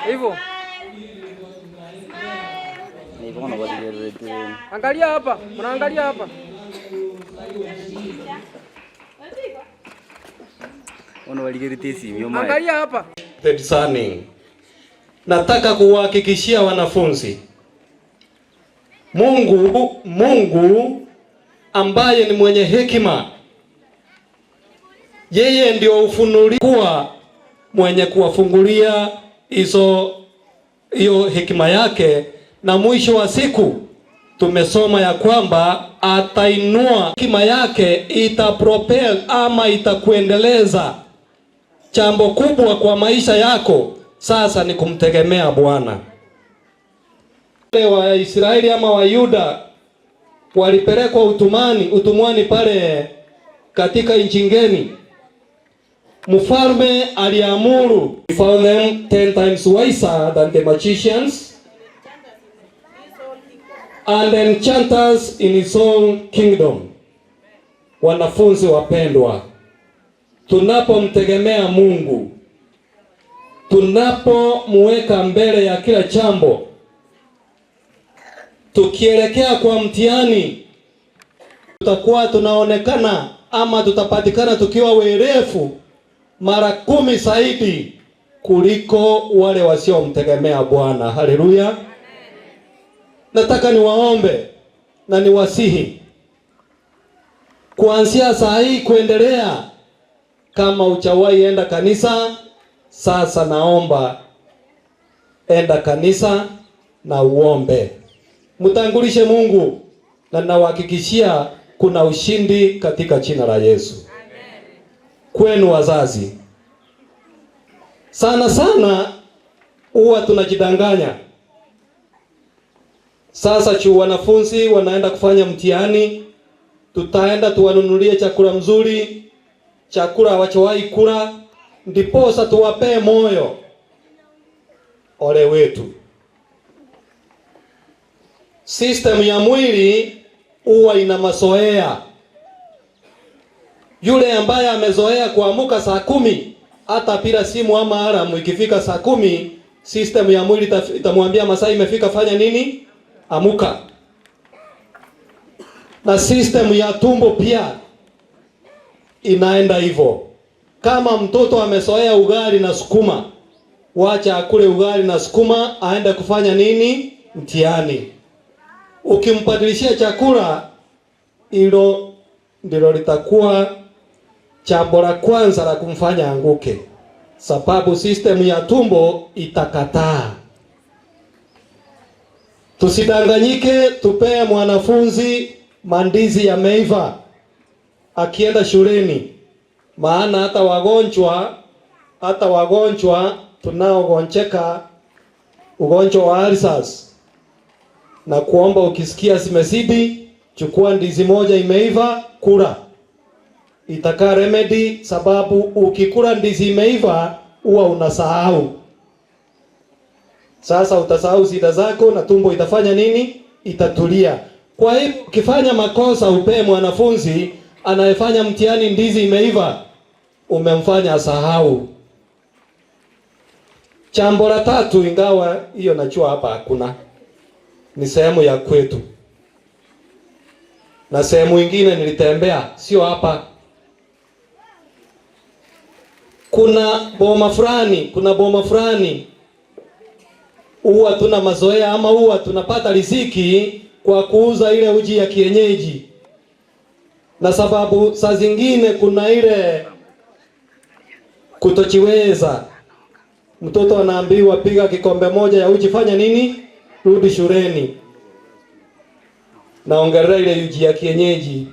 Hivyo. Angalia hapa, mnaangalia hapa. Angalia hapa. The discerning. Nataka kuwahakikishia wanafunzi, Mungu ambaye ni mwenye hekima, yeye ndio ufunulia kuwa mwenye kuwafungulia hiyo hekima yake, na mwisho wa siku tumesoma ya kwamba atainua hekima yake, itapropel ama itakuendeleza. Jambo kubwa kwa maisha yako sasa ni kumtegemea Bwana. Wa Israeli ama wa Yuda walipelekwa utumwani pale katika nchi ngeni. Mfalme aliamuru, he found them 10 times wiser than the magicians and enchanters in his own kingdom. Wanafunzi wapendwa, tunapomtegemea Mungu, tunapomuweka mbele ya kila jambo, tukielekea kwa mtihani, tutakuwa tunaonekana ama tutapatikana tukiwa werefu mara 10 zaidi kuliko wale wasiomtegemea Bwana. Haleluya. Nataka niwaombe na niwasihi kuanzia saa hii kuendelea, kama hujawahi enda kanisa, sasa naomba enda kanisa na uombe. Mtangulishe Mungu, na nawahakikishia kuna ushindi katika jina la Yesu. Amen. Kwenu wazazi, sana sana huwa tunajidanganya. Sasa chuo wanafunzi wanaenda kufanya mtihani, tutaenda tuwanunulie chakula mzuri, chakula hawachowahi kula, ndiposa tuwapee moyo. Ole wetu. System ya mwili huwa ina mazoea. Yule ambaye amezoea kuamuka saa 10, hata bila simu ama alarm, ikifika saa 10, system ya mwili itamwambia masaa imefika, fanya nini? Amuka. Na system ya tumbo pia inaenda hivyo. Kama mtoto amezoea ugali na sukuma, wacha akule ugali na sukuma, aende kufanya nini? Mtihani. Ukimbadilishia chakula, hilo ndilo litakuwa jambo la kwanza la kumfanya anguke, sababu system ya tumbo itakataa. Tusidanganyike, tupee mwanafunzi mandizi yameiva akienda shuleni, maana hata wagonjwa tunaogonjeka ugonjwa wa ulcers, na kuomba ukisikia zimezidi, chukua ndizi moja imeiva, kula. Itakaa remedy, sababu ukikula ndizi imeiva huwa unasahau. Sasa utasahau shida zako na tumbo itafanya nini? Itatulia. Kwa hivyo ukifanya makosa upee mwanafunzi anayefanya mtihani ndizi imeiva, umemfanya asahau. Jambo la tatu, ingawa hiyo najua hapa hakuna, ni sehemu ya kwetu na sehemu nyingine nilitembea, sio hapa. Kuna boma fulani huwa tuna mazoea ama huwa tunapata riziki kwa kuuza ile uji ya kienyeji, na sababu saa zingine kuna ile kutochiweza. Mtoto anaambiwa piga kikombe moja ya uji, fanya nini? Rudi shuleni. Naongelea ile uji ya kienyeji.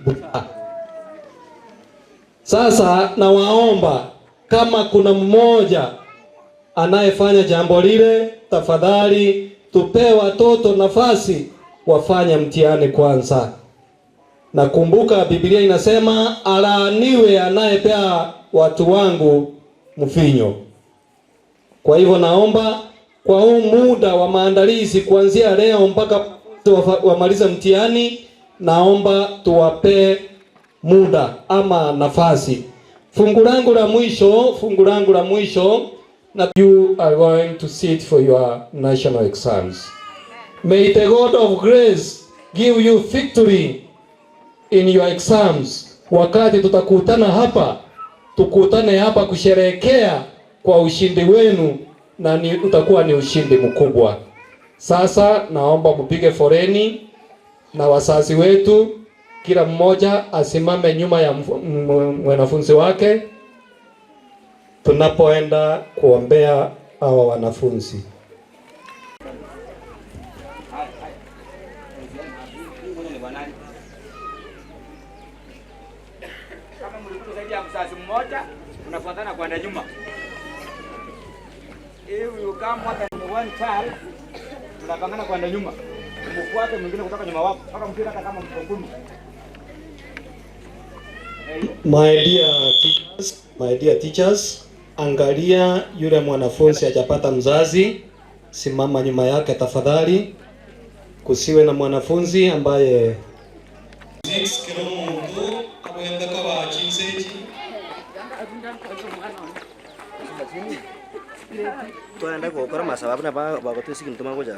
Sasa nawaomba, kama kuna mmoja anayefanya jambo lile, tafadhali tupe watoto nafasi wafanye mtihani kwanza. Nakumbuka Biblia inasema alaaniwe anayepea watu wangu mfinyo. Kwa hivyo naomba kwa huu muda wa maandalizi kuanzia leo mpaka wamalize mtihani, naomba tuwape muda ama nafasi. Fungu langu la mwisho, fungu langu la mwisho, na you are going to sit for your national exams. May the God of grace give you victory in your exams. Wakati tutakutana hapa, tukutane hapa kusherehekea kwa ushindi wenu, na ni, utakuwa ni ushindi mkubwa. Sasa naomba mpige foreni na wazazi wetu, kila mmoja asimame nyuma ya mwanafunzi wake tunapoenda kuombea hawa wanafunzi. Kama mlikuwa zaidi ya mzazi mmoja, unafuatana kwenda nyuma. If you come more than one child, tunapangana kwenda nyuma. Mfuate mwingine kutoka nyuma wako mpaka mfike hata kama mko 10. My dear teachers, my dear teachers, angalia yule mwanafunzi hajapata mzazi, simama nyuma yake tafadhali. Kusiwe na mwanafunzi ambaye Twaenda gukora masababu na bagotwisikia ntuma kuja.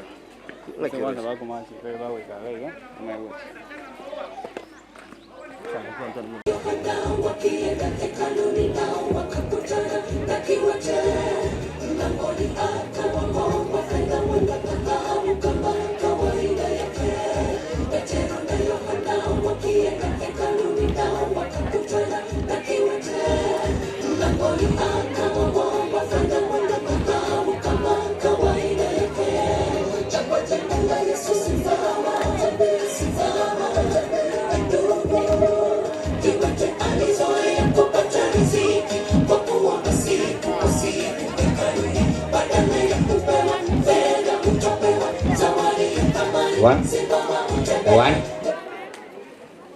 One. One.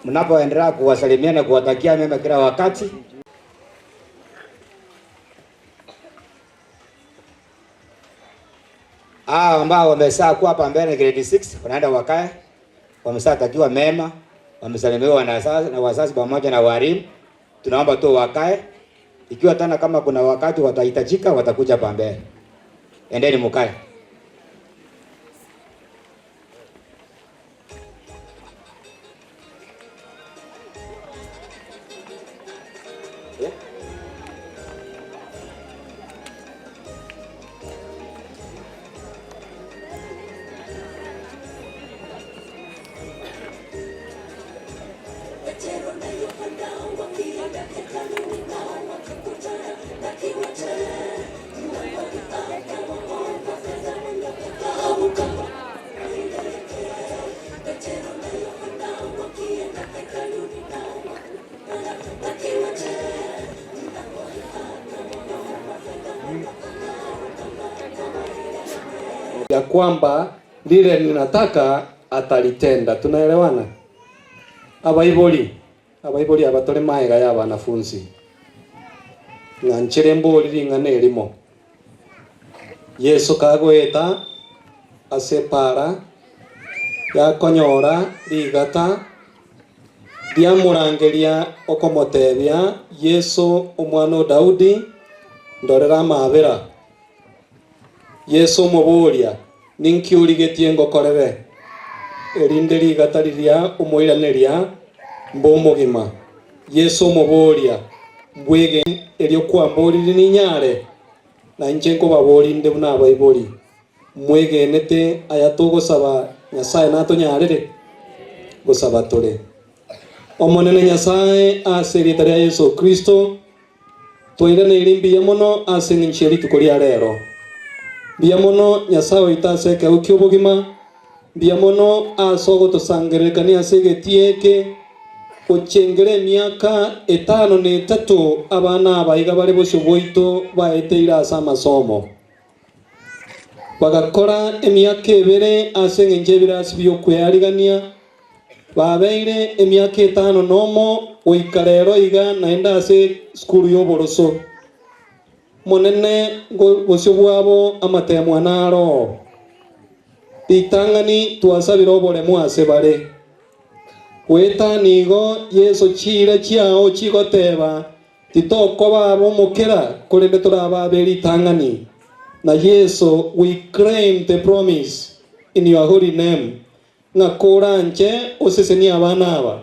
Mnapoendelea kuwasalimia na kuwatakia mema kila wakati. Ambao wamesaa kuwa hapa mbele grade 6 wanaenda wakae, wamesaa takiwa mema, wamesalimiwa na wazazi pamoja na walimu. Tunaomba tu wakae. Ikiwa tena kama kuna wakati watahitajika watakuja hapa mbele. Endeni mkae. Ya kwamba lile ninataka atalitenda. Tunaelewana? Abaiboli abatole maega ya wanafunzi. Ng'anchere mboli ring'ana elimo. Yesu kagoeta asepara yakonyora rigata riamurangeria okomotebia Yesu omwana o Daudi ndorera mabera. Yesu omoboria ninki origetie ngokorere erinde rigata riria omoiraneria mbomogima. Yesu omoboria mbwege erio kwamborire ninyare na inche nkobaborinde buna abaibori mwegenete aya togosaba Nyasaye natonyarere gosaba tore omonene Nyasaye ase rieta ria Yesu Kristo twairanĩire mbiya mono ase ng'inchi rituko ria rero mbiya mono Nyasaye oito ase ekeu kia obogima mbiya mono ase ogotosangererekania ase egetie eke gochengera emiaka 5 na 3 abana abaiga bare bosio bwaito baeteire ase amasomo bagakora emiaka 2 ase eng'encho ebirasi biokweyarigania babeire emiaka 5 nomo goika rero iga naende ase sukuru ya oboroso Monene bosio bwabo amatemwa naro itang'ani twasabire oboremu ase bare gwetanigo Yesu chire chiao chigoteba titokoba abomokera korende torababere itang'ani na Yesu we claim the promise in your holy name ng'akora nche oseseni abana aba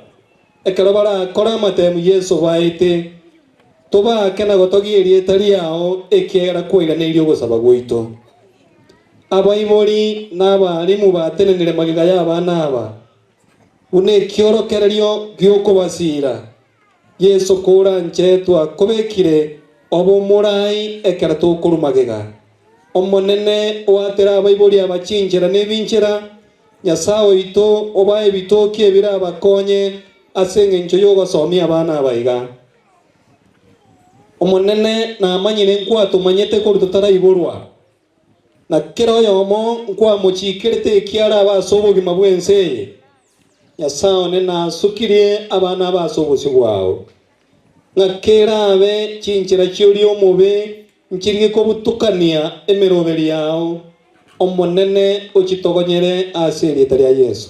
ekero barakora amatemu Yesu baete tobake na gotogia etari yao ekiegera kwaiganĩirie ogosaba gwaito abaibori na abarimu batenenire magega ya abana aba buna ekiorokererio giokobasira Yesu kora nche twakobekire obomorai ekero tokorwa magega omonene oatera abaibori abachinchera na ebinchera Nyasaye oito obae ebitoki ebire abakonye ase eng'encho yogosomia abana abaiga omonene namanyire nkwatomanyete korwa totaraiborwa na kera oyomo nkwamochikerete ekiara abase obogima bwa ense eye Nyasaye one nasukirie abana abase obosio bwao ng'akera abe chinchera chioria omobe nchirige kobutukania emeroberi yao omonene ochitogonyere ase erieta ria Yesu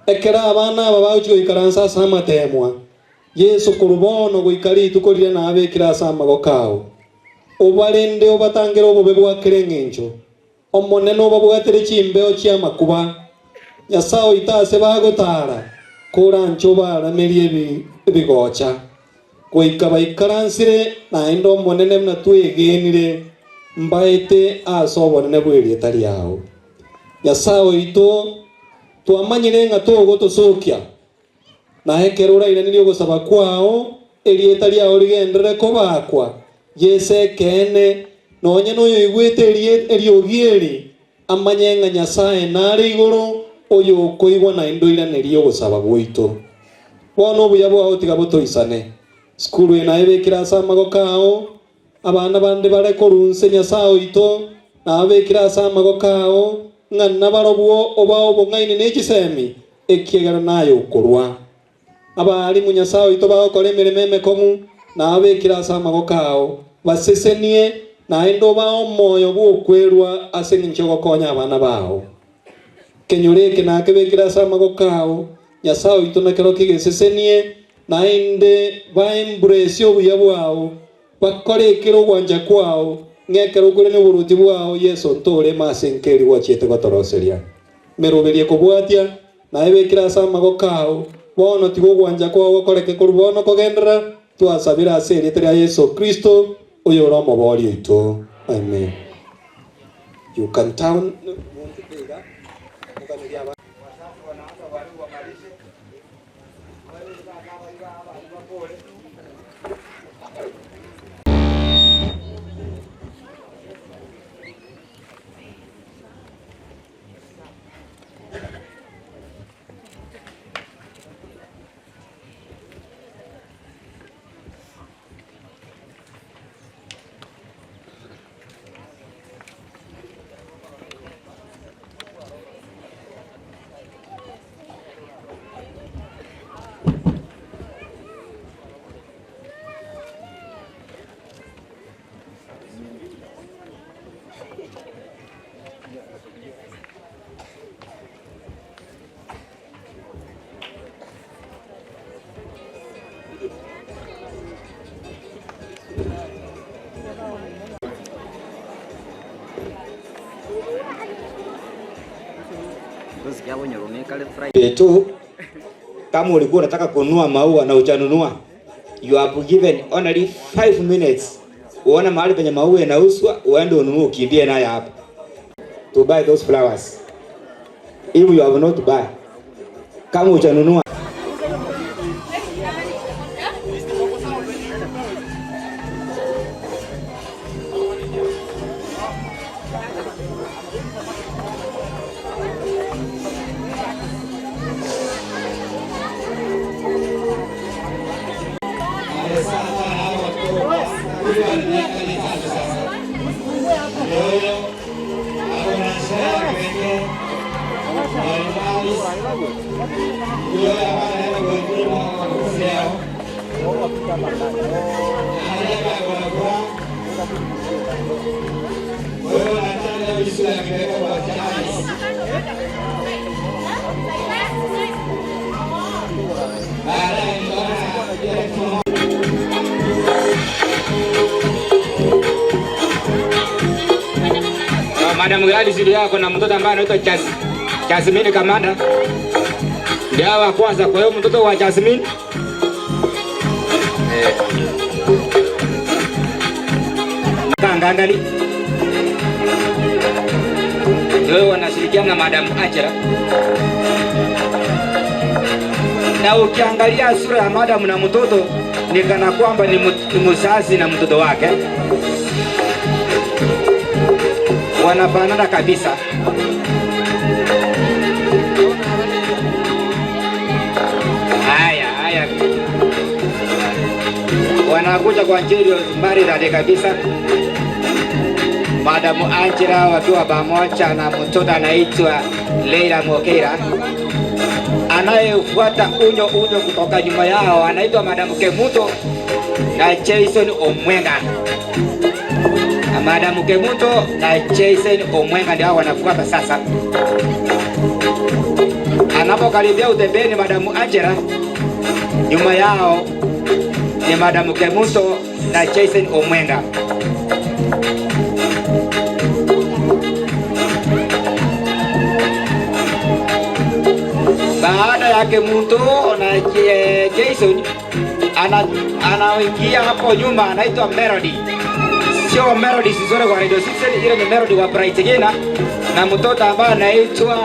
ekera abana aba bagochi goikaransa ase amatemwa Yesu korubono goikari ituko riria nabekire ase amagoko ao obarende obatangere obobe bwakere eng'encho omonene obabwatere chimbeo chiamakuba Nyasaye oito ase bagotara koranche obaramerie ebigocha goika baikaransire naende omonene buna twegenire mbaete ase obonene bwa erieta riao Nyasaye oito twamanyire ng'a togotosokia na ekero orairanire ogosaba kwao erieta riao rigenderere kobakwa Yesu ekeene nonye noyo oigwete eriogi eri amanye ng'a Nyasaye nare igoro oyo okoigwa naende oiranerie ogosaba gwaito bono obuya bwao tiga botoisane sukuru eye naye ebekire ase amagoko ao abana bande bare korunse Nyasaye oito nabekire ase amagoko ao ng'a nabarobwo obao obong'aini na echisemi ekiegera naye okorwa abarimu Nyasaye oito bagokora emeremo emekong'u nabekire ase amagoko ao basesenie naende obao omoyo bwa okwerwa ase eng'encho ogokonya abana bao kenyore eke nakebekire ase amagoko ao Nyasaye oito nakero kigesesenie naende baembrace obuya bwao bakore ekero ogwancha kwao ng'ekero okore na oboruti bwao Yesu ntorema ase nkeri gwachiete gotoroseria meroberie kobwatia naebekire ase amagoko ao bono tiga ogwancha kwao gokoreke korwa bono kogenderera twasabire ase erieta ria Yesu Kristo oyo ore omobori oito amen. You can turn. Tu kama ulikuwa unataka kununua maua na hujanunua, you have given only 5 minutes. Uone mahali penye maua yanauzwa, uende ununue ukimbie naye hapa. To buy those flowers. If you have not buy. Kama hujanunua. vizuri akipeleka kwa Giants. Baadaye nikaona Madam Gladys ndio yako na mtoto ambaye anaitwa Jasmine Kamanda. Ndio wa kwanza, kwa hiyo mtoto wa Jasmine. Kangangali. Ndio wanashirikiana na Madam Angela. Na ukiangalia sura ya madam na mtoto ni kana kwamba ni mzazi na mtoto wake. Wanafanana kabisa. Haya, haya. Wanakuja kwa njia maridadi kabisa. Madam Angela wakiwa pamoja na mtoto anaitwa Leila Mokeira. Anayefuata unyo unyo kutoka nyuma yao anaitwa Madam Kemuto na Jason Omwenga. Madam Kemuto na Jason Omwenga ndio wanafuata sasa. Anapokaribia utembeni Madam Angela, nyuma yao ni Madam Kemuto na Jason Omwenga. Baada ya Kemuto na Jason anaingia hapo nyuma anaitwa Melody. Sio Melody Sisore kwa Radio 6, ile ni Melody wa Bright Gina na mtoto ambaye anaitwa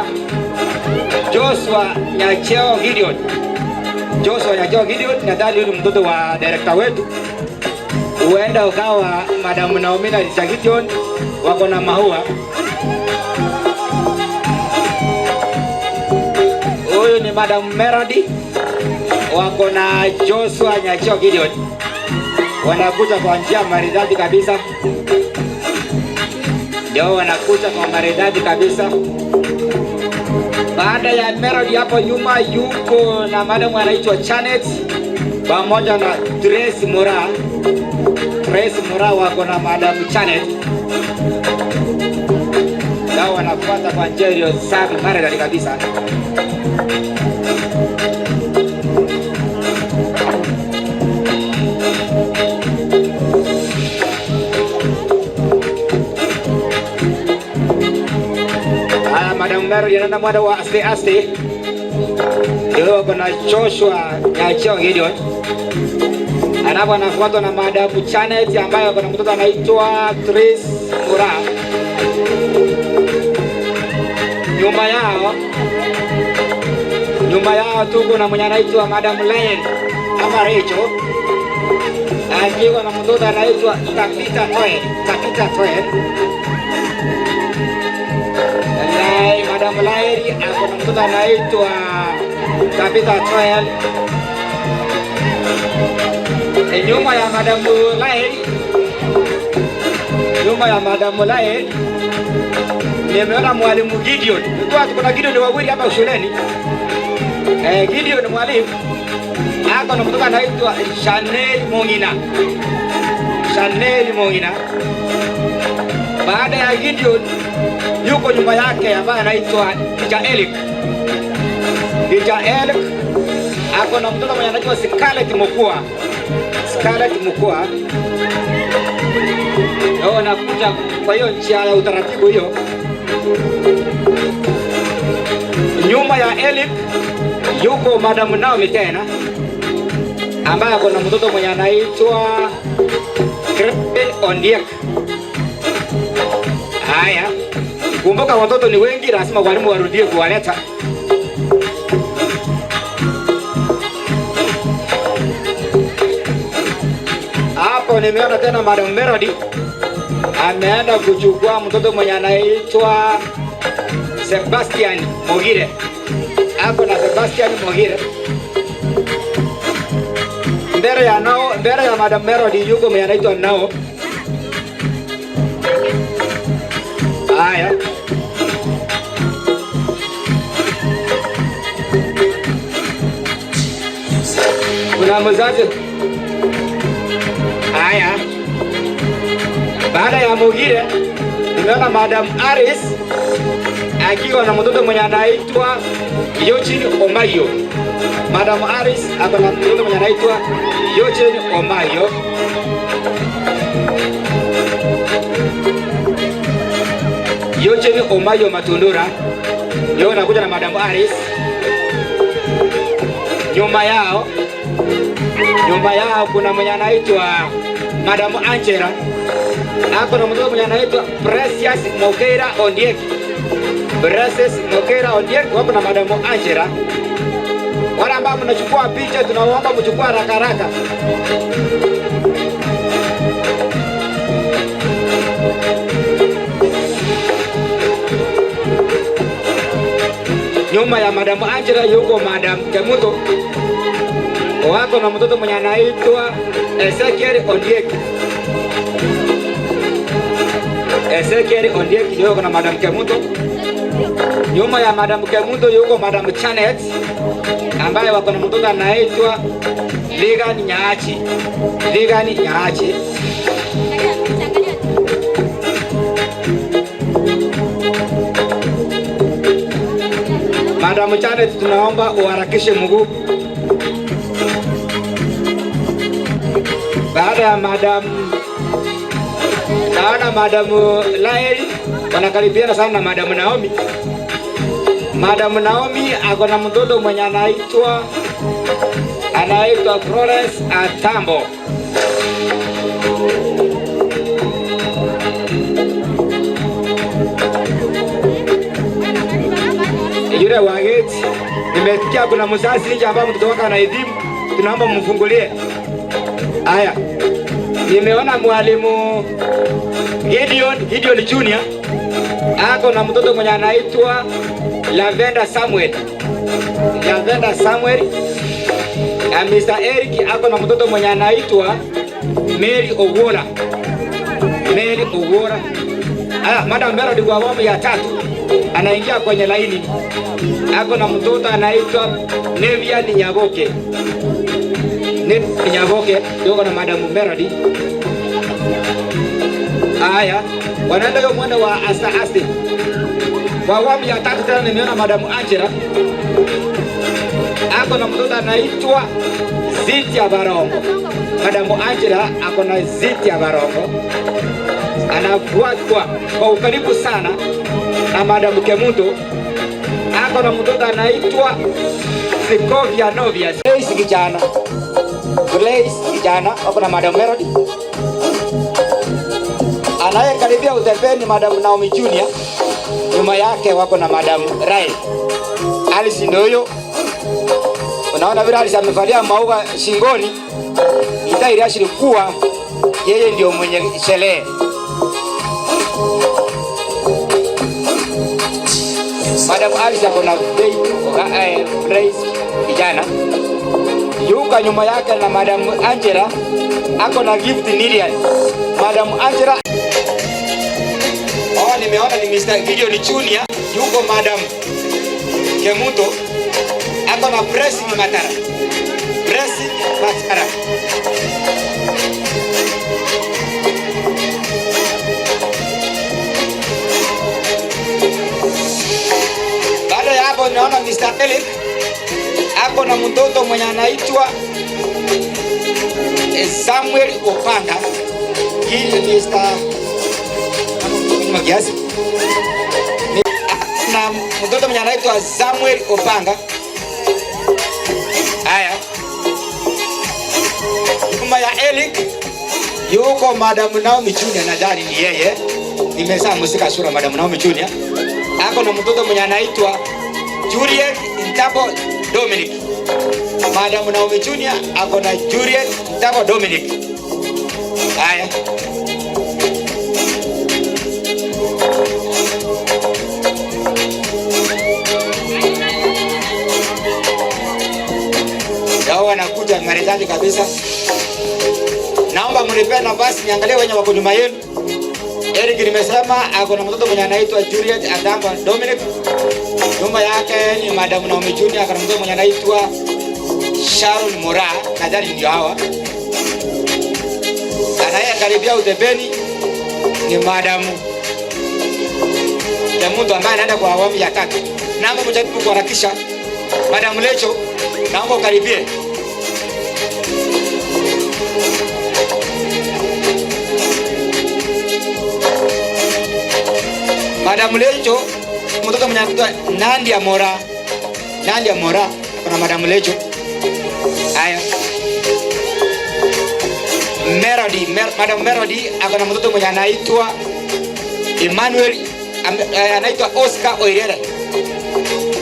Joshua Nyacheo Gideon. Joshua Nyacheo Gideon, nadhani yule mtoto wa director wetu. Huenda ukawa Madam Naomi na Lisa Gideon wako na maua. Huyu ni Madam Melody wako na Joshua Nyacheo Gideon. Wanakuja kwa njia maridadi kabisa. Ndio wanakuja kwa maridadi kabisa. Baada ya Melody hapo nyuma yuko na madam anaitwa Janet pamoja na Tracy Mora. Tracy Mora wako na Madam Janet. Ndio wanafuata kwa njia iliyo safi maridadi kabisa. Haya, Madam Mary anaenda mwendo wa aste aste. Ndio kuna Joshua Nyacheo Gideon. Alafu anafuatwa na Madam Janet ambaye kuna mtoto anaitwa Trace Mura. Nyuma yao tuko na mwenye anaitwa Madam Lion ama Rachel. Akiwa na mtoto anaitwa Tabitha Toel. Tabitha Toel. Lai, Madam Lairi ako na mtoto anaitwa Tabitha Toel. Nyuma ya Madam Lairi, nyuma ya Madam Lairi nimeona mwalimu Gideon. Unajua tuko na Gideon wawili hapa shuleni. Gideon mwalimu ako na mtoto anaitwa Chanel Mongina. Chanel Mongina. Baada ya Gideon yuko nyuma yake ambaye anaitwa Teacher Eric. Teacher Eric ako na mtoto mwenye anaitwa Scarlett Mokua. Scarlett Mokua. Ndio nakuja kwa hiyo njia ya utaratibu hiyo. Nyuma ya Eric yuko Madam Naomi tena ambaye ako na mtoto mwenye anaitwa Christine Ondiek. Haya, kumbuka watoto ni wengi, lazima walimu warudie kuwaleta. Hapo nimeona tena Madam Melody ameenda kuchukua mtoto mwenye anaitwa Sebastian Mogire. Hapo na Sebastian Mogire. Mbele ya nao, mbele ya Madam Melody yuko mwenye anaitwa Nao. Haya. Kuna mzazi. Haya. Baada ya Mogire Nimeona Madam Aris akiwa na mtoto mwenye anaitwa Eugene Omayo. Madam Aris ako na mtoto mwenye anaitwa Eugene Omayo. Eugene Omayo Matundura ndio anakuja na Madam Aris. Nyuma yao kuna mwenye anaitwa Madam Angela, ako na mtoto mwenye anaitwa Precious Mokera Ondiek. Precious Mokera Ondiek wako na Madam Angela. Wale ambao mnachukua picha tunawaomba mchukue haraka haraka. Nyuma ya Madam Angela yuko Madam Kemuto, wako na mtoto mwenye anaitwa Ezekiel Ondiek. Ezekiel Ondiek yuko na Madam Kemuto. Nyuma ya Madam Kemuto yuko Madam Chanet ambaye wako na mtoto anaitwa Ligan Nyaachi. Ligan Nyaachi. Madam Chanet, tunaomba uharakishe mguu. Baada ya Madam, naona Madam Lael wanakaribiana sana na Madam Naomi. Madam Naomi ako na mtoto mwenye anaitwa Florence Atambo. Yule wa gate, nimesikia kuna mzazi nje ambaye mtoto wake anaidhimu, tunaomba mfungulie. Haya, nimeona mwalimu Gideon Junior ako na mtoto mwenye anaitwa Lavenda Samuel. Lavenda Samuel. Na Mr. Eric ako na mtoto mwenye anaitwa Mary Owora. Mary Owora. Ah, Madam Melody kwa awamu ya tatu anaingia kwenye laini. Ako na mtoto anaitwa Nevian Nyaboke. Nevian Nyaboke yuko na Madam Melody. Haya, wanaenda hiyo mwendo wa Asta Asti. Kwa awamu ya tatu tena nimeona Madam Angela ako na mtoto anaitwa Ziti Barongo. Madam Angela ako na Ziti Barongo. Anafuatwa kwa ukaribu sana na Madam Kemuto. Ako na mtoto anaitwa Sikovia Novia. Grace kijana. Grace kijana ako na Madam Melody. Anayekaribia utembeni Madam Naomi Junior. Nyuma yake wako na Madam Rai. Alice ndio huyo. Unaona vile Alice amevalia maua shingoni. Itairi ashirikuwa yeye ndio mwenye sherehe. Madam Alice ako na Grace kijana. Yuka nyuma yake na Madam Angela ako na Gift Nilian. Madam Angela. Oh, nimeona ni Mr. Gideon Junior yuko Madam Kemuto ako na Blessing Matara. Blessing Matara. Baada ya hapo naona Mr. Eric ako na mtoto mwenye anaitwa Samuel Opanga. Hii ni Mr. kiasi. Na mtoto mwenye anaitwa Samuel Opanga. Haya. Nyuma ya Eric yuko Madam Naomi Junior, nadhani ni yeye. Nimesema msika sura Madam Naomi Junior. Ako na mtoto mwenye anaitwa Juliet Ntabo Dominic. Madam Naomi Junior ako na Juliet Ntabo Dominic. Haya. Hao wanakuja maridadi kabisa. Naomba mnipe nafasi niangalie wenye wako nyuma yenu. Eric nimesema ako na mtoto mwenye anaitwa Juliet Adamba Dominic. Nyuma yake ni Madam Naomi Junior, ako na mtoto mwenye anaitwa Sharon Mora, nadhani ndio hawa. Anayekaribia utembeni ni Madam Kemunto ambaye anaenda kwa awamu ya tatu. Naomba mjaribu kuharakisha. Madam Lecho, naomba ukaribie. Madam Lecho, mtoto mwenye anaitwa Nandi Amora. Nandi Amora, kuna Madam Lecho. Haya. Melody, Madam Melody ako na mtoto mwenye anaitwa Emmanuel, anaitwa Oscar Oirere.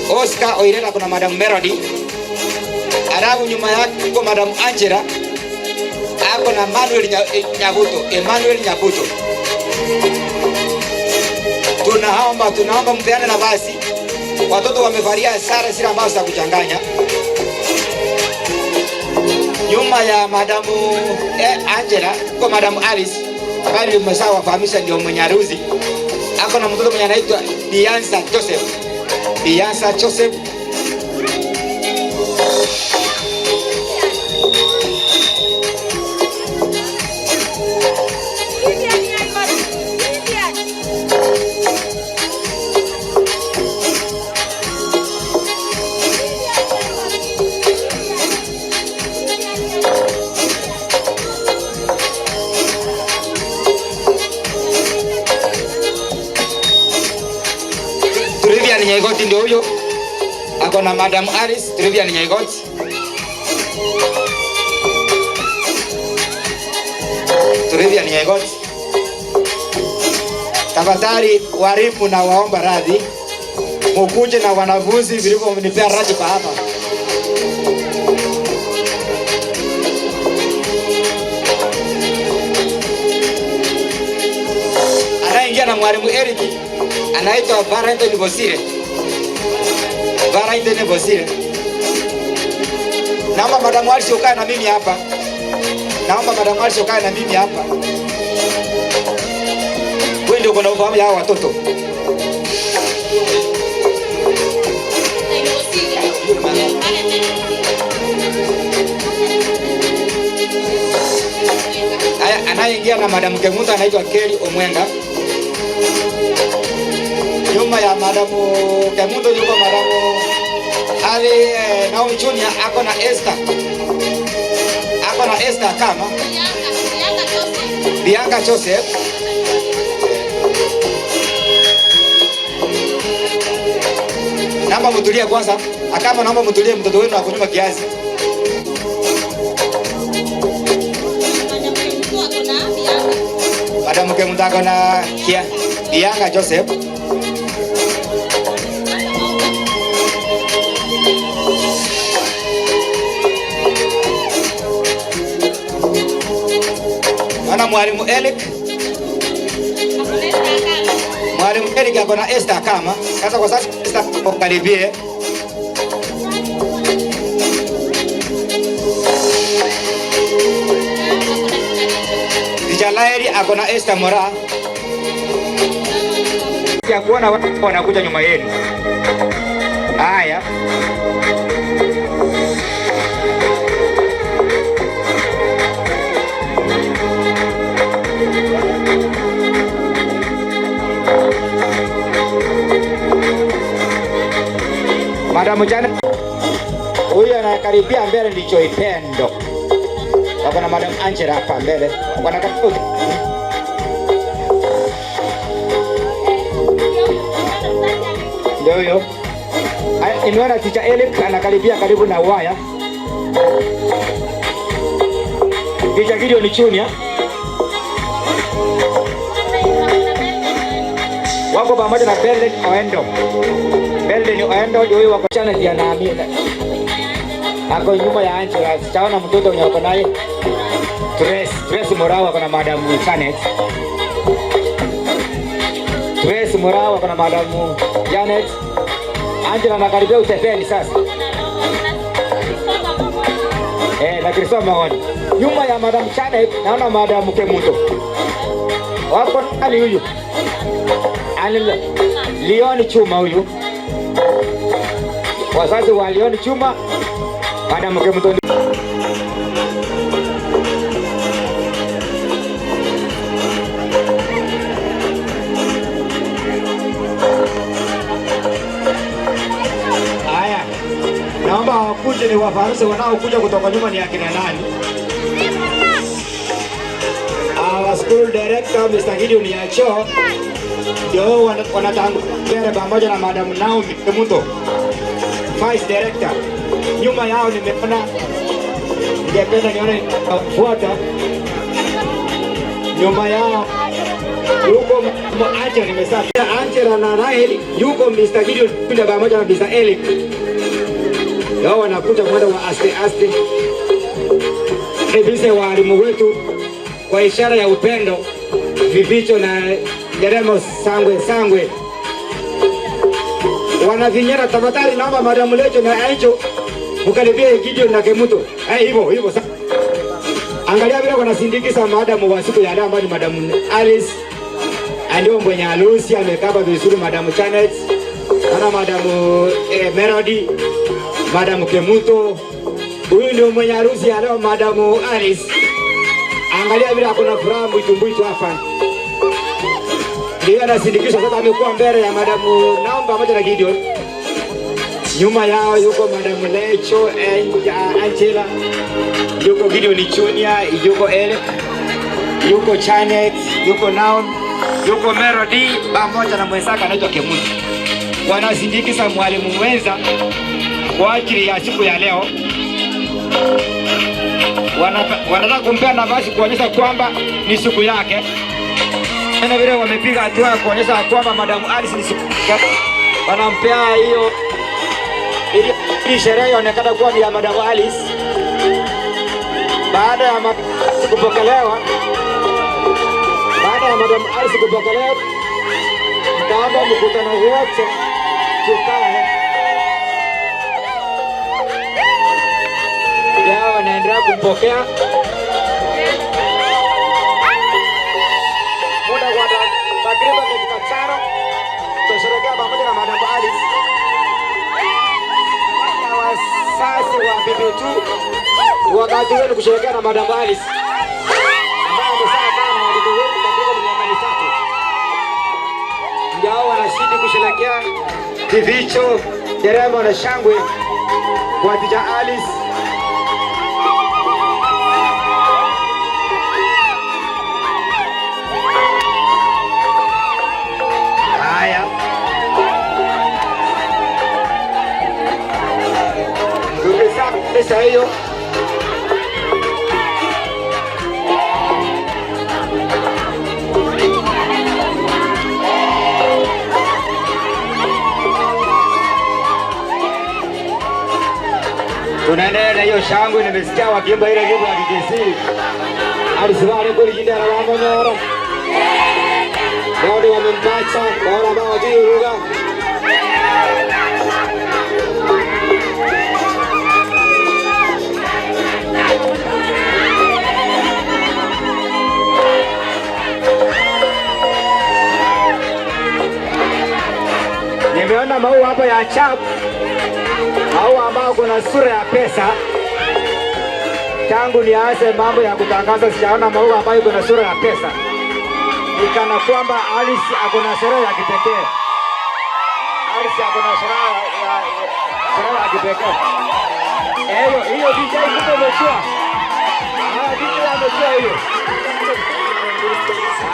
Oscar Oirere ako na Madam Melody. Alafu nyuma yake kwa Madam Angela ako na Emmanuel Nyabuto, Emmanuel Nyabuto. Tunaomba mpeane nafasi. Watoto wamevalia sare zile ambazo za kuchanganya. Nyuma ya Madamu Angela kwa Madamu Alice ambaye nimeshawafahamisha ndio mwenye harusi. Ako na mtoto mwenye anaitwa Bianca Joseph. Bianca Joseph. Trivian Nyaigoti ndio huyo. Ako na Madam Alice Trivian Nyaigoti. Trivian Nyaigoti. Tafadhali walimu na waomba radhi. Mukuje na wanafunzi vilivyonipea ratiba hapa. Anaingia na mwalimu Eric anaitwa Valentine Bosire. Valentine Bosire. Naomba Madam Alice ukae na mimi hapa. Naomba Madam Alice ukae na mimi hapa. Wewe ndio uko na ufahamu ya hawa watoto. Haya, anayeingia na Madam Kemunto anaitwa Kelly Omwenga. Nyuma ya Madam Kemunto yuko Madam Ali Naomi Junior ako na Esther. Ako na Esther kama Bianca Joseph. Naomba mtulie kwanza. Akama naomba mtulie, mtoto wenu ako nyuma kiasi. Madam Kemunto ako na Bianca Joseph. Naona Mwalimu Eric. Mwalimu Eric ako na Esther kama. Sasa kwa sasa Esther karibie. Jalaeri ako na Esther Mora. Ya kuona watu wanakuja nyuma yenu. Haya. Madam Jane, huyu anakaribia mbele ndicho ipendo. Wako na Madam Angela hapa mbele. Wanakaribia. Ndio huyo. Haya, nimeona Teacher Eric anakaribia karibu na waya. Teacher Gideon Junior. Wako pamoja na Belden Oendo. Belden Oendo ndio huyo wako chana ya naamini. Ako nyuma ya Angela. Sijaona mtoto mwenye wako naye. Trace Morao ako na Madam Janet. Trace Morao ako na Madam Janet. Angela anakaribia utepeni sasa. Na Kristo maoni. Nyuma ya Madam Janet naona Madam Kemunto. Wako nani huyu? Leon Chuma huyu. Wazazi wa Leon Chuma, Madam Kemunto. Wacha niwafahamishe wanaokuja kutoka nyuma ni akina nani. Our school director Mr. Gideon Yacho ndio wanatangulia mbele pamoja na Madam Naomi Kemunto, Vice Director. Nyuma yao nimeona, ningependa nione fuata nyuma yao yuko Angela, nimesema Angela na Rahel, yuko Mr. Gideon Pinda pamoja na Mr. Eric. Hao wanakuja mwendo wa aste aste. Kabisa walimu wetu kwa ishara ya upendo, vificho na nderemo, sangwe sangwe. Wanavinyara, tafadhali naomba Madam Lecho na Angel mkaribie Gideon na Kemuto. Eh, hivyo hivyo. Angalia vile wanasindikiza madam wa siku ya leo ambaye ni Madam Alice. Ndio mwenye harusi amekaba vizuri, Madam Janet, na Madam Melody, Madam Kemuto. Huyu ndio mwenye harusi ya leo, Madam Alice. Angalia vile akona furaha mwitu mwitu hapa. Ndiye anasindikisha sasa, amekuwa mbele ya Madam Naomba pamoja na Gideon. Nyuma yao yuko Madam Lecho, Angela, yuko Gideon Junior, yuko Eric, yuko Janet, yuko Naon, yuko Melody pamoja na mwenzake anaitwa Kemuti. Wanasindikiza mwalimu mwenza kwa ajili ya siku ya leo. Wanataka kumpea nafasi kuonyesha kwamba ni siku yake. Tena vile wamepiga hatua ya kuonyesha kwamba Madam Alice ni siku yake. Wanampea hiyo ili sherehe ionekane kuwa ni ya Madam Alice. Baada ya kupokelewa, baada ya Madam Alice kupokelewa, mtaomba mkutano wote tukae. Yao wanaendelea kumpokea. Muda wa takriban dakika 5 tutasherehekea pamoja na Madam Alice. Na wazazi wa BB2, wakati wenu kusherehekea na Madam Alice ambaye amesha na watoto wetu takriban miaka 3. Ndio wanashindi kusherehekea kivicho, nderemo na shangwe kwa Teacher Alice. Haya. Pesa hiyo. Tunaendelea na hiyo shangwe, nimesikia wakiimba ile nyimbo ya DJC. Alisema kweli jina la Monyoro. Wale wamempacha, wale ambao hawajui lugha. Nimeona maua hapa ya chap, maua ambao kuna sura ya pesa. Tangu nianze mambo ya kutangaza sijaona maua ambayo kuna sura ya pesa. Nikana kwamba Alice ako na sherehe ya kipekee. Alice ako na sherehe ya kipekee. Hiyo, hiyo DJ kumbe umechua. Ah, DJ amechua hiyo.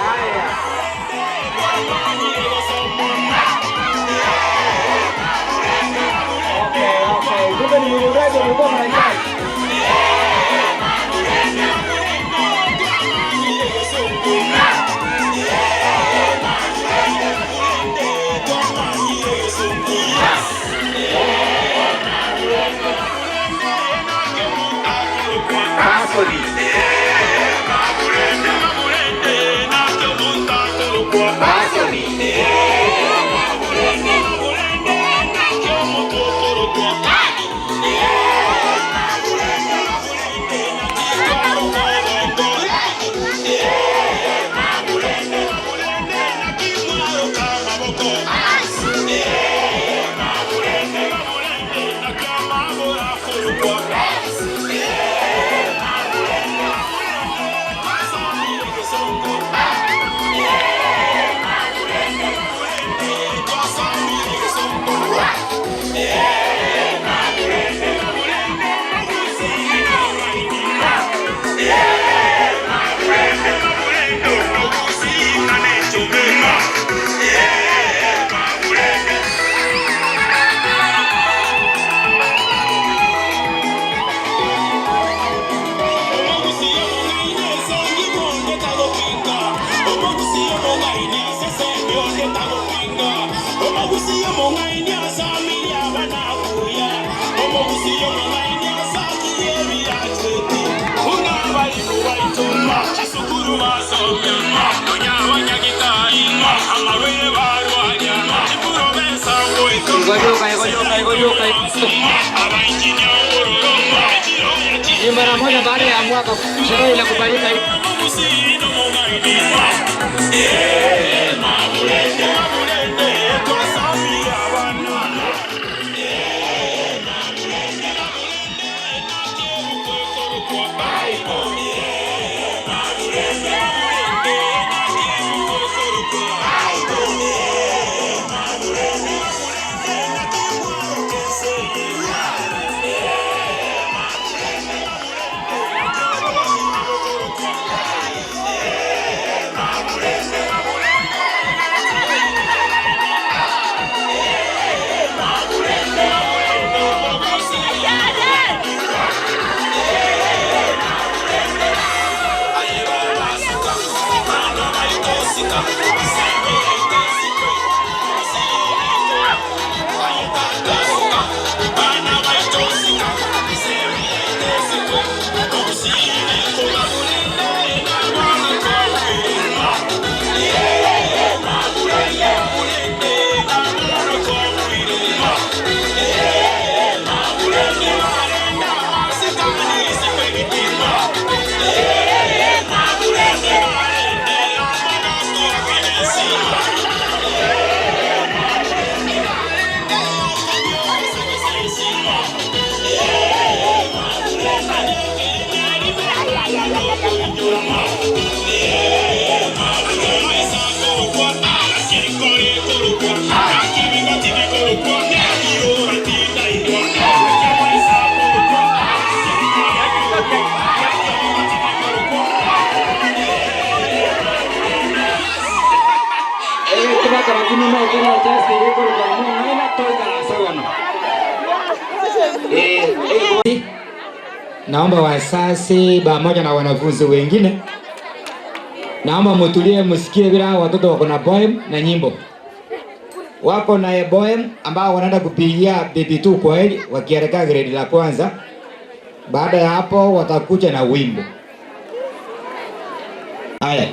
Haya. Okay, okay. Kumbe ni mradi mlikuwa mnahitaji. Ni mara moja baada ya mwaka sherehe inakubalika hii. Naomba wazazi pamoja na wanafunzi wengine, naomba mtulie, msikie vile hao watoto wako na poem na nyimbo. Wako na poem ambao wanaenda kupigia baby tu kwa heli wakielekea grade la kwanza. Baada ya hapo watakuja na wimbo. Haya.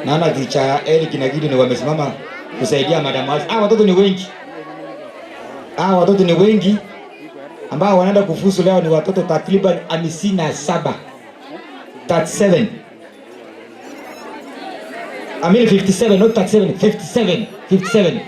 Naona teacher Eric na Gideon wamesimama kusaidia madam. Watoto ni wengi. Watoto ni wengi ambao wanaenda kufuzu leo ni watoto takriban 57. 37. I mean 57, not 37, 57, 57.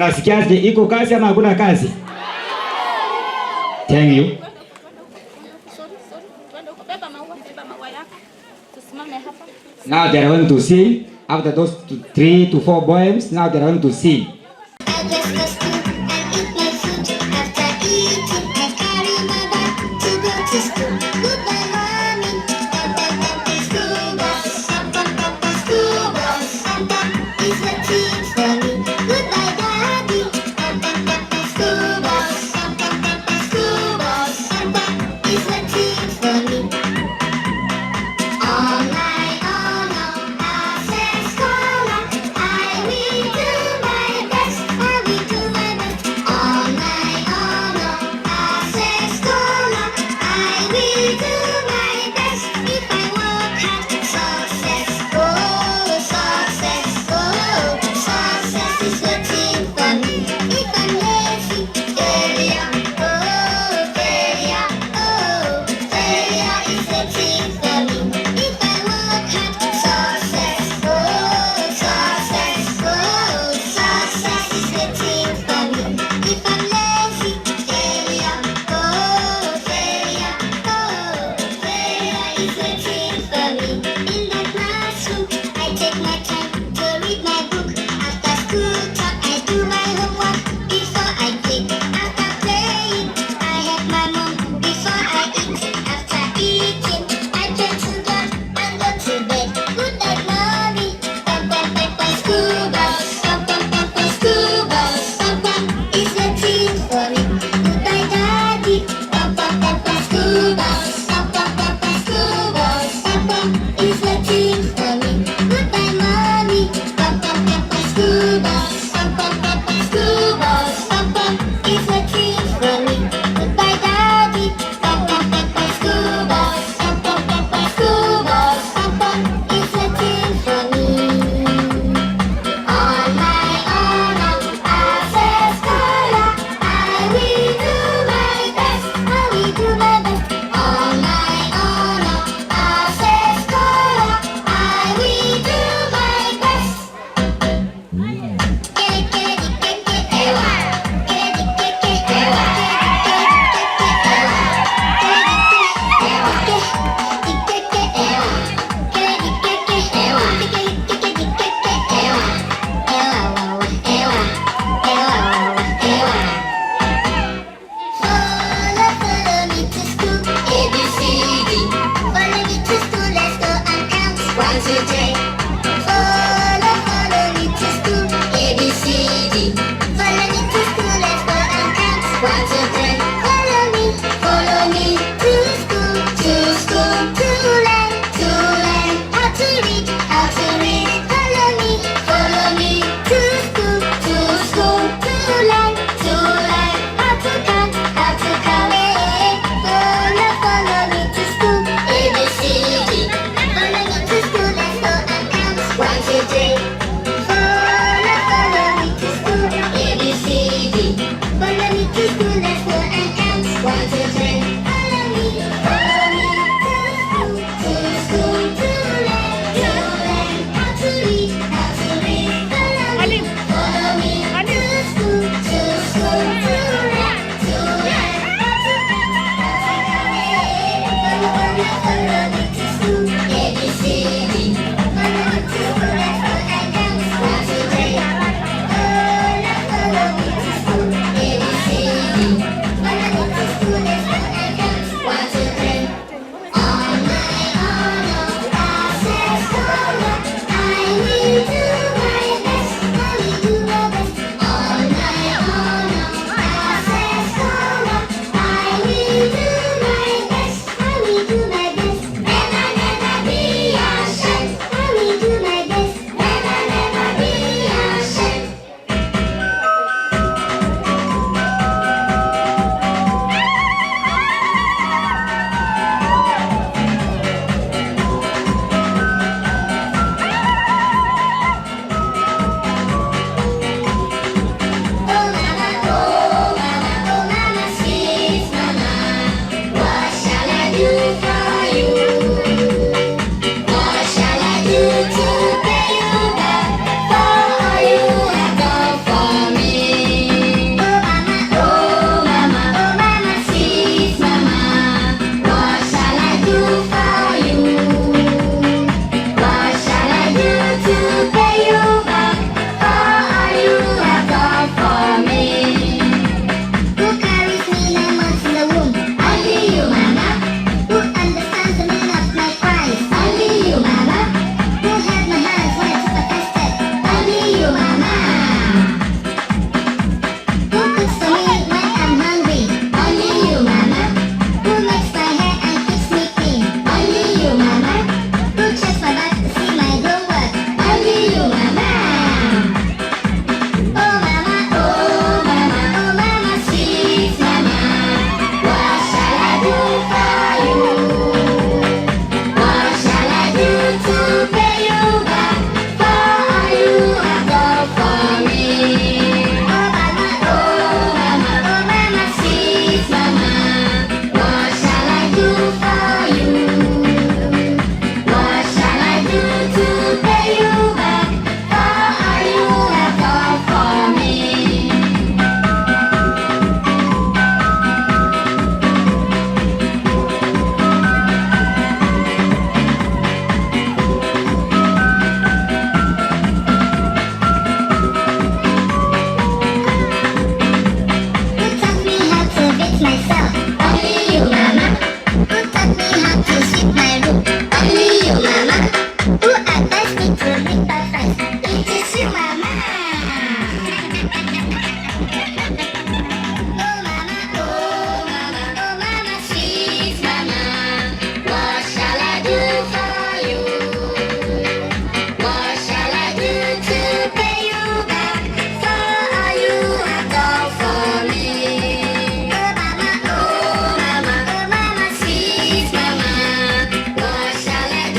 Mnasikiaje? Iko kazi ama hakuna kazi? Thank you. Sorry, sorry. Twende huko. Beba maua, beba maua yako. Tusimame hapa. Now they are going to sing. After those three to four poems, now they are going to sing. I dress for school and eat my food. After eating, I carry my bag to go to school. Goodbye, mommy. Pam, pam, pam, pam, school bus. Pam, pam, pam, pam, school bus. Papa is waiting for me. Goodbye, daddy. Pam, pam, pam, pam, school bus. Pam, pam, pam, pam, school bus. Papa is waiting for me. On my honor as a scholar, I will do my best. I will do my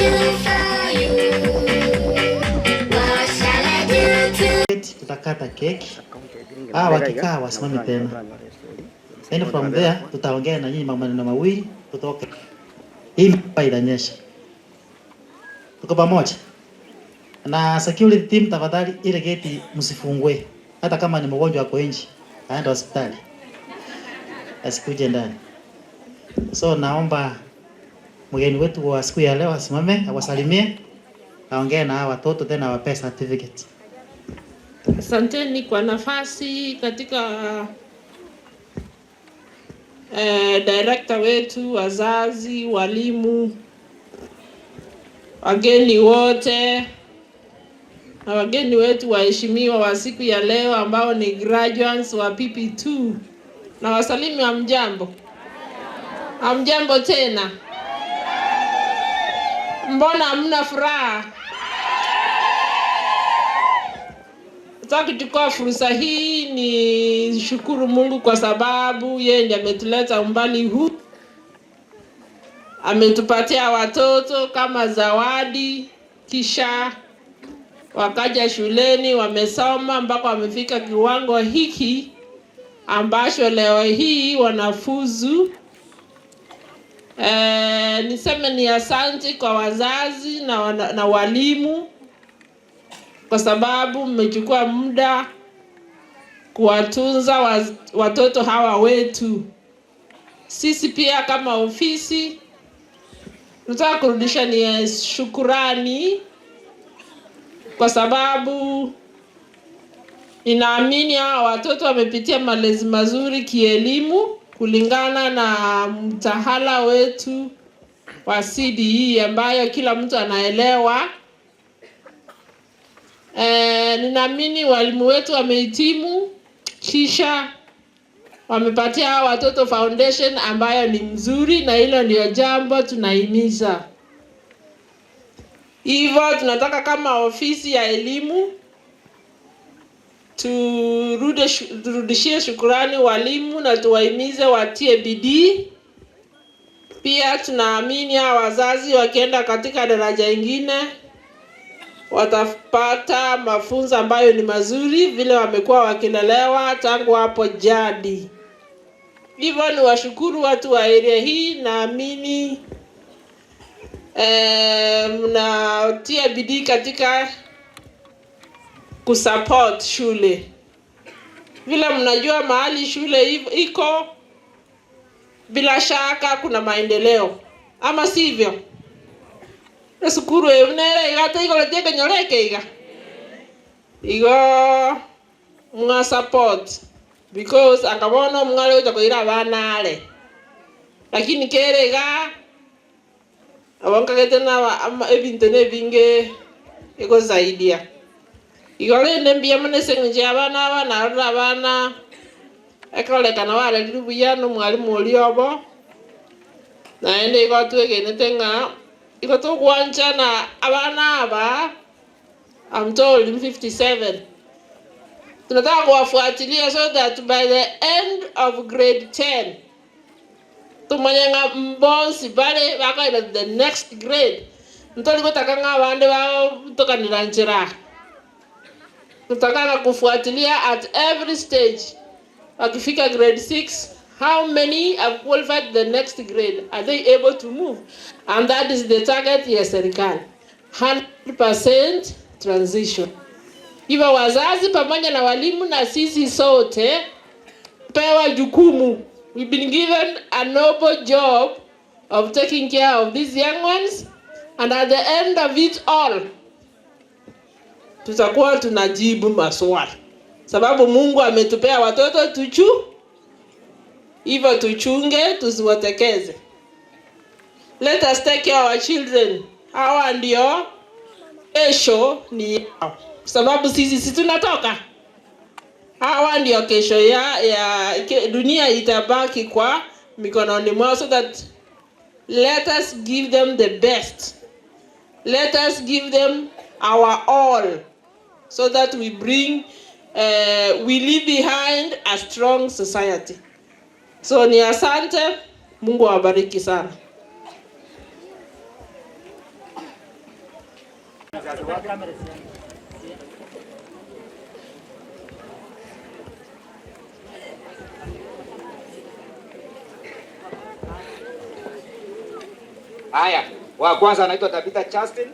do for you? What shall I do to Tutakata keki. Ah, wakikaa wasimame tena. Then from there tutaongea na nyinyi maneno mawili tutoke. Hii mvua itanyesha. Tuko pamoja. Na security team, tafadhali ile geti msifungue. Hata kama ni mgonjwa ako nje, aende hospitali. Asikuje ndani. So naomba mgeni wetu wa siku ya leo asimame, awasalimie, aongee na hawa watoto tena awapee certificate. Asanteni kwa nafasi katika director wetu, wazazi, walimu, wageni wote na wageni wetu waheshimiwa wa siku ya leo ambao ni graduates wa PP2 na wasalimu, hamjambo? Hamjambo tena? Mbona hamna furaha? Nataka kuchukua fursa hii ni shukuru Mungu kwa sababu yeye ndiye ametuleta umbali huu, ametupatia watoto kama zawadi, kisha wakaja shuleni wamesoma mpaka wamefika kiwango hiki ambacho leo hii wanafuzu. Niseme ni asante kwa wazazi na walimu kwa sababu mmechukua muda kuwatunza watoto hawa wetu. Sisi pia kama ofisi tunataka kurudisha ni shukurani kwa sababu ninaamini hawa watoto wamepitia malezi mazuri kielimu kulingana na mtaala wetu wa CBE ambayo kila mtu anaelewa. Ninaamini walimu wetu wamehitimu, kisha wamepatia hawa watoto foundation ambayo ni mzuri, na hilo ndio jambo tunahimiza. Hivyo tunataka kama ofisi ya elimu turudishie shukurani walimu na tuwahimize watie bidii. Pia tunaamini hawa wazazi wakienda katika daraja ingine watapata mafunzo ambayo ni mazuri vile wamekuwa wakilelewa tangu hapo jadi. Hivyo ni washukuru watu wa area hii, naamini mnatia bidii katika kusupport shule. Vile mnajua mahali shule iko, bila shaka kuna maendeleo, ama sivyo? Esukuru ebunere igate igoro kenyoreke iga igo mwa support because akabona mwale uja koira abana ale, lakini kere iga abonkagete na ebintu nebinge ego zaidia igo rende mbuya mono ase eng'encho ya abana aba narora abana ekorekana barerire buya na omwalimu oria obo naende igo twegenete ng'a igo togwanchana abana aba. I'm told in 57 tunataka kuwafuatilia so that by the end of grade 10 tumanye ng'a mbonsi bare bakaenda to the next grade ntori gotaka ng'a abande batokanira nchera. Tutakana kufuatilia at every stage. Wakifika grade 6, how many have qualified the next grade? Are they able to move? And that is the target ya serikali, 100% transition. Hivyo wazazi pamoja na walimu na sisi sote pewa jukumu. We've been given a noble job of taking care of these young ones, and at the end of it all tutakuwa tunajibu maswali, sababu Mungu ametupea watoto tuchu, hivyo tuchunge, tusiwatekeze. Let us take care of our children. Hawa ndio kesho ni yao, sababu sisi si tunatoka. Hawa ndio kesho ya dunia itabaki kwa mikononi mwao, so that let us give them the best. Let us give them our all, so that we leave behind a strong society. So ni asante, Mungu awabariki sana. Haya, wa kwanza anaitwa Tabitha Justin.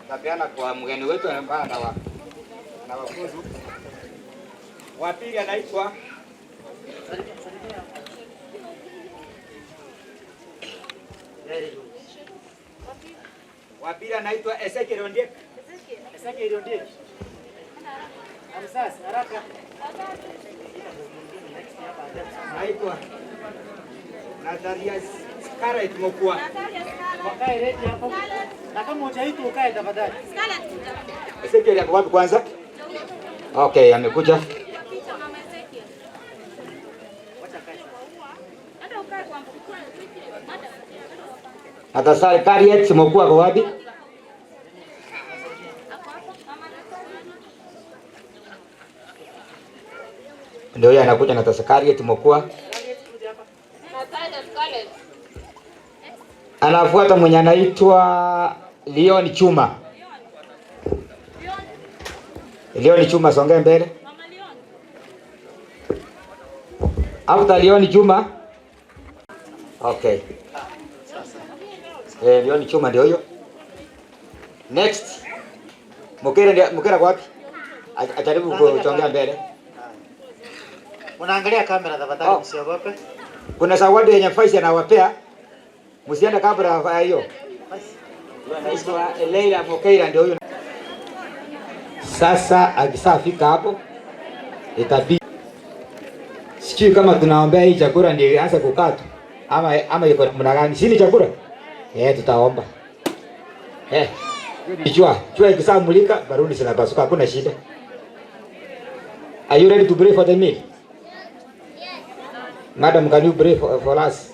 Tapeana kwa mgeni wetu ambaye anawafuzu. Wa pili anaitwa Ezekiel Ondiek. Ezekiel Ondiek. Hamsas, haraka. Naitwa Natalia Scarlett Mokua. Wakae ready hapo. Na kama hujaitwa ukae tafadhali. Ezekiel ako wapi kwanza? Okay, amekuja. Natasari Kariet Mokua ako wapi? Ndio huyo anakuja Natasha Kariet Mokua. Natalia Scarlett. Anafuata mwenye anaitwa Leon Chuma. Leon Chuma, songea mbele. After Leon Chuma. Okay. Leon Chuma ndio huyo. Next. Mokera ndio Mokera kwa wapi? Ajaribu kusongea mbele. Unaangalia kamera tafadhali, Oh. msiogope. Kuna zawadi yenye Faisi anawapea. Msiende kabla ya hiyo. Anaitwa Leila Mokeira ndio huyo. Sasa akishafika hapo itabidi sijui kama tunaombea hii chakula ndio ianze kukatwa ama iko namna gani? Si ni chakula? Tutaomba. Jua, jua ikishamulika baruni zinapasuka, hakuna shida. Are you ready to pray for the meal? Madam, can you pray for us?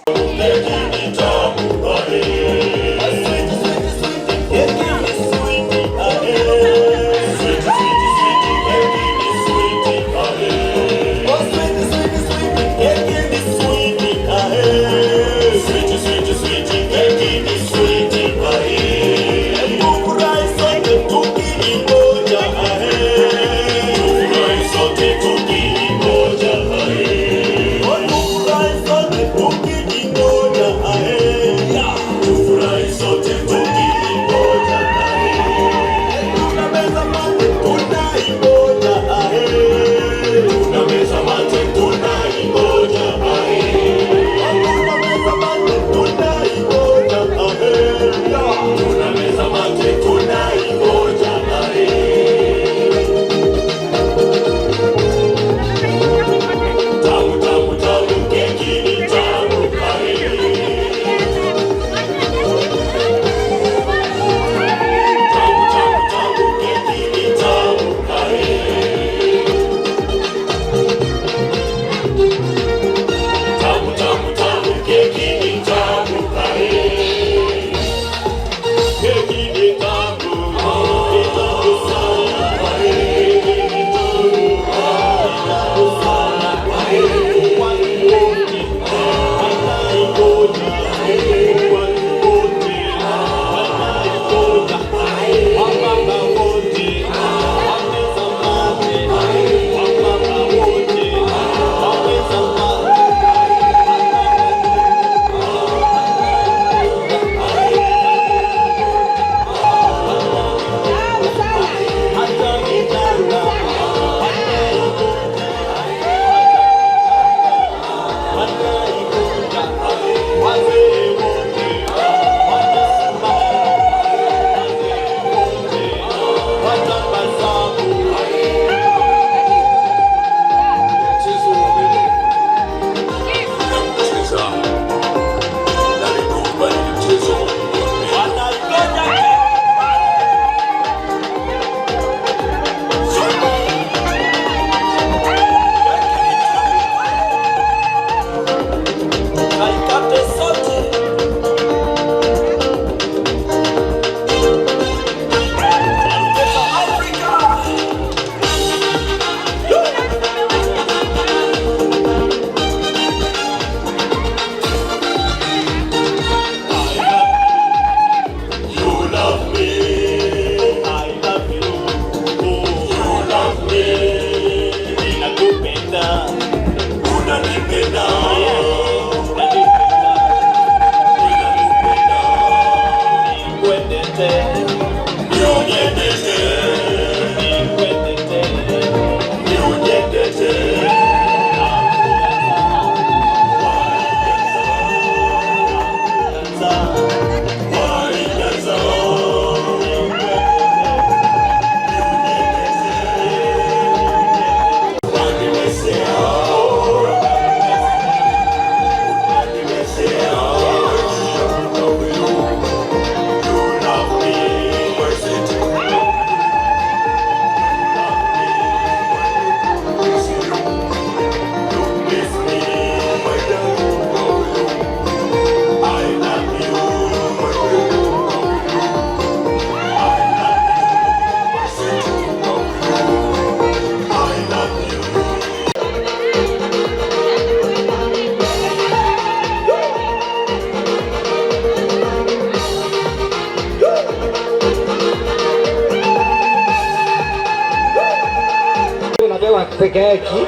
Unapewa keki.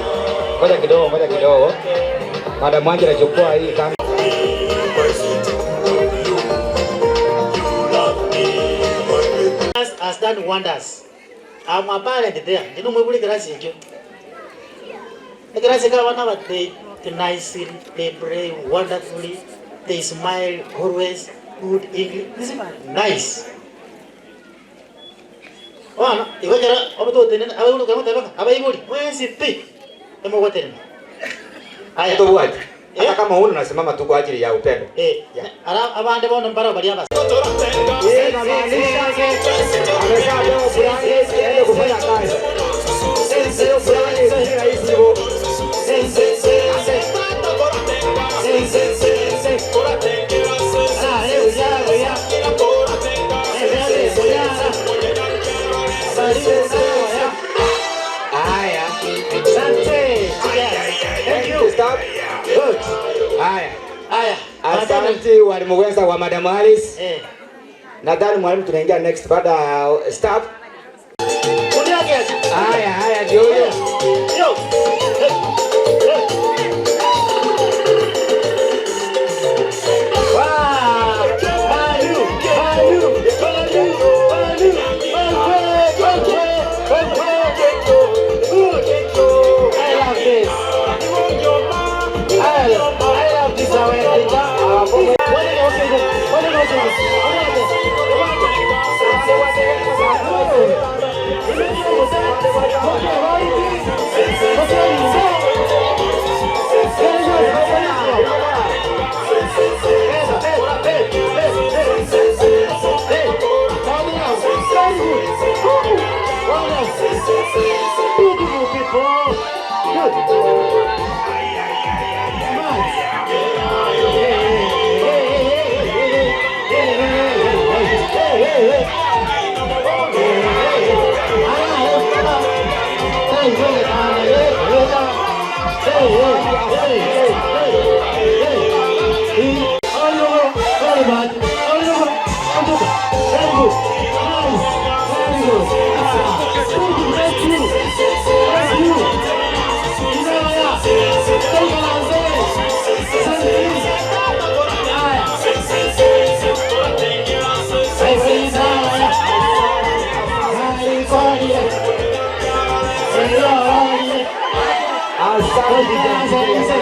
Ngoja kidogo, ngoja kidogo. Madam Angela, chukua hii kama has done wonders. I'm a parent there. Ndino mwibuli kirasi ekyo. Ekirasi k'abaana ba they nicely, they pray wonderfully, they smile always, good English. This is nice. Wana, iwekera obutotenene abayibuli kamutebeka abayibuli mwezi pi emugwaterena. Haya, tubuaje. Hata kama huna unasimama tu kwa ajili ya upendo. Eh, ara abande bono mbara bali abasa. Yeye inamaanisha ameshapewa fulani aende kufanya kazi. Sio fulani si rahisi hivyo. Haya. Asante. Thank you. Stop. Good. Haya. Haya. Asante walimu wenza wa Madam Alice. Eh. Nadhani mwalimu tunaingia next baada ya staff. Haya, haya ndio hiyo. Yo. Beautiful people. Good. Asante.